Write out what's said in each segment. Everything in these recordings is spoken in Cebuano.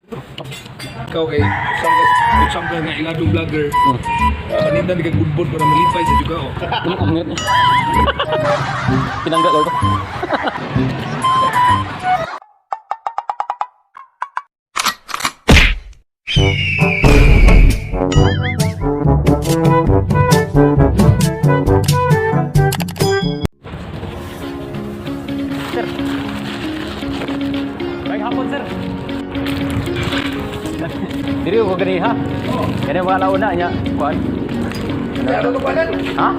Ikaw kay usang ka nga iladong vlogger. Paninda ni kag budbud para malipay sa juga oh. Ano ang Pinangga ko. Sir. May hapon, sir. Diri ko gani ha. Kani mga launa nya kuan. Ano to panan? Ha?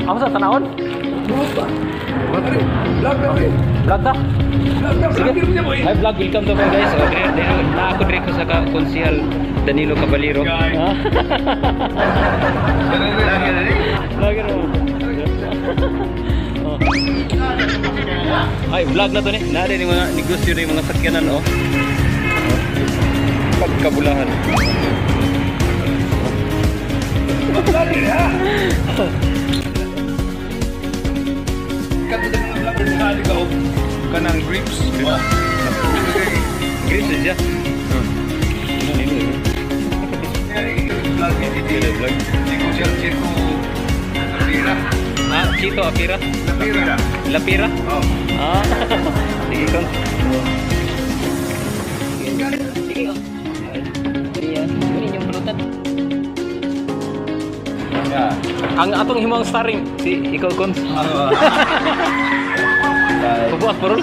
Ako sa tanawon? Buot ba? Vlog na pre. Vlog ta? Vlog na Sige. vlog na boy. Hi vlog, welcome to my guys. Oh, dire, dire, na ako dire ko sa konsihal Danilo Caballero. Guys. Ha? Vlogger mo. Oh. Ay, vlog na to ni. Naa ni mga negosyo ni mga sakyanan oh. Oh. Pagkabulahan. Kato sa mga vlogger na ali ka og kanang grips. Oh. Grips na siya. Oh. Vlog Vlog. Di ko siya Chito Lapira. Ah, Chito Apira. Lapira. Lapira. Oh. Ah. Sige kon. Sige oh. Ayan, kunin yung pulutan. Yeah. Ang atong himong starring si ikaw kon. Kubuas parol.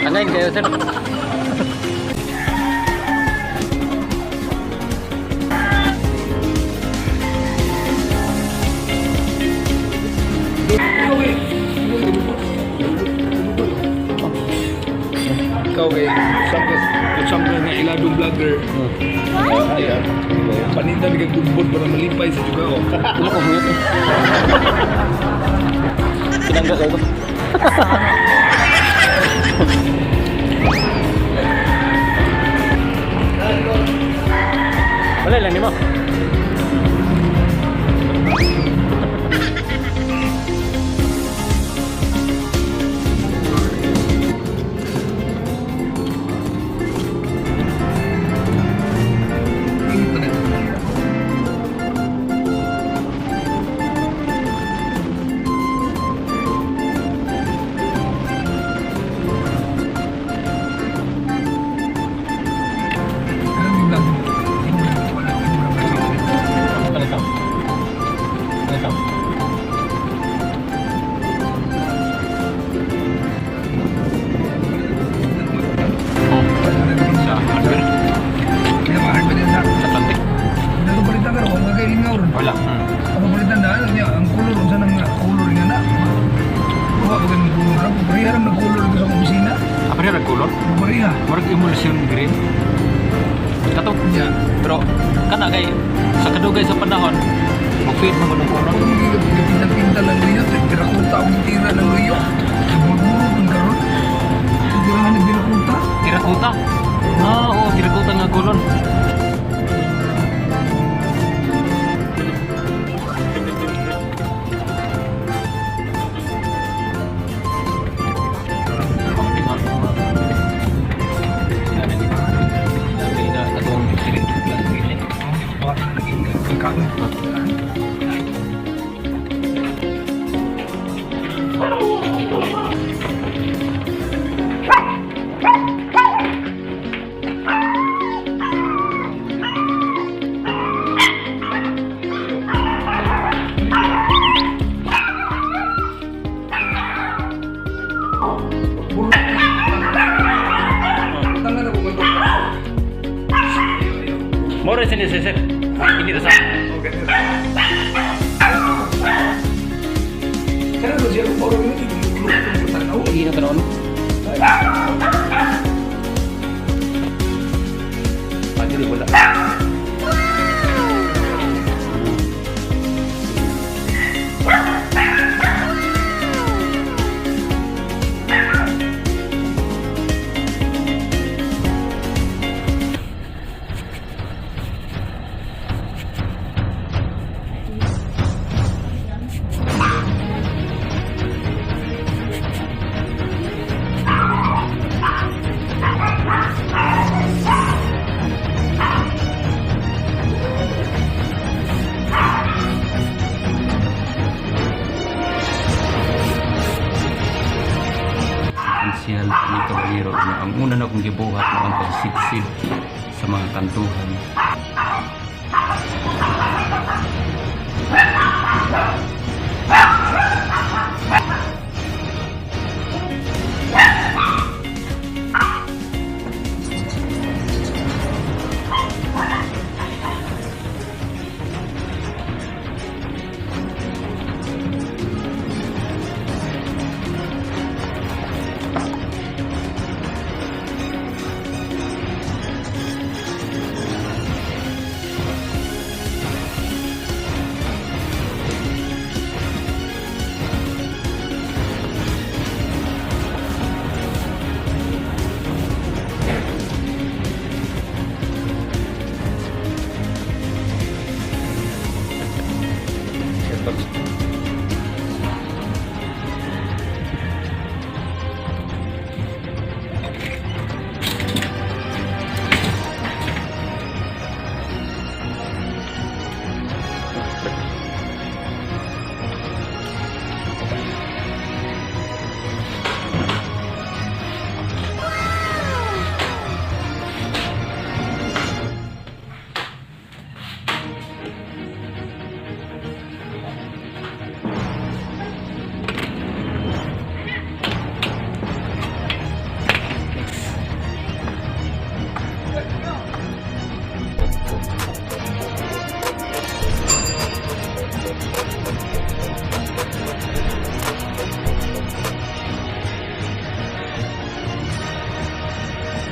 Angain kayo sir. Ikaw kay usang ka nga iladong vlogger. Paninda ni kag budbud para malipay sa juga oh. Ano ko mute? Pinangga ko. Wala lang nimo. Ano ito? Ano ito? Sa hardware? Atlantic? Wala. Niya, ang kulor unsa nang kulor nga na. Wa ba ganung kulor ra? Pareha ra nang kulor ko sa opisina. Apa rin ang color? Pareha. Murag emulsion green. Kato. Nya. Pero kana kay sa kadugay sa panahon, mag-fade man gud ang color. Ako magiging lang luyo, tirakuta akong tira ng luyo. Magmuro kong karon. Tirahan ng tirakuta. Tirakuta. Ah, oo, tirakuta nga color. Tangan ako ganito. More sini sir. Ini sa. Okay. Kaya ba siya kung parang hindi ko tanaw? Hindi na tanawon. Ah, dili wala. Masid sa mga kantuhan.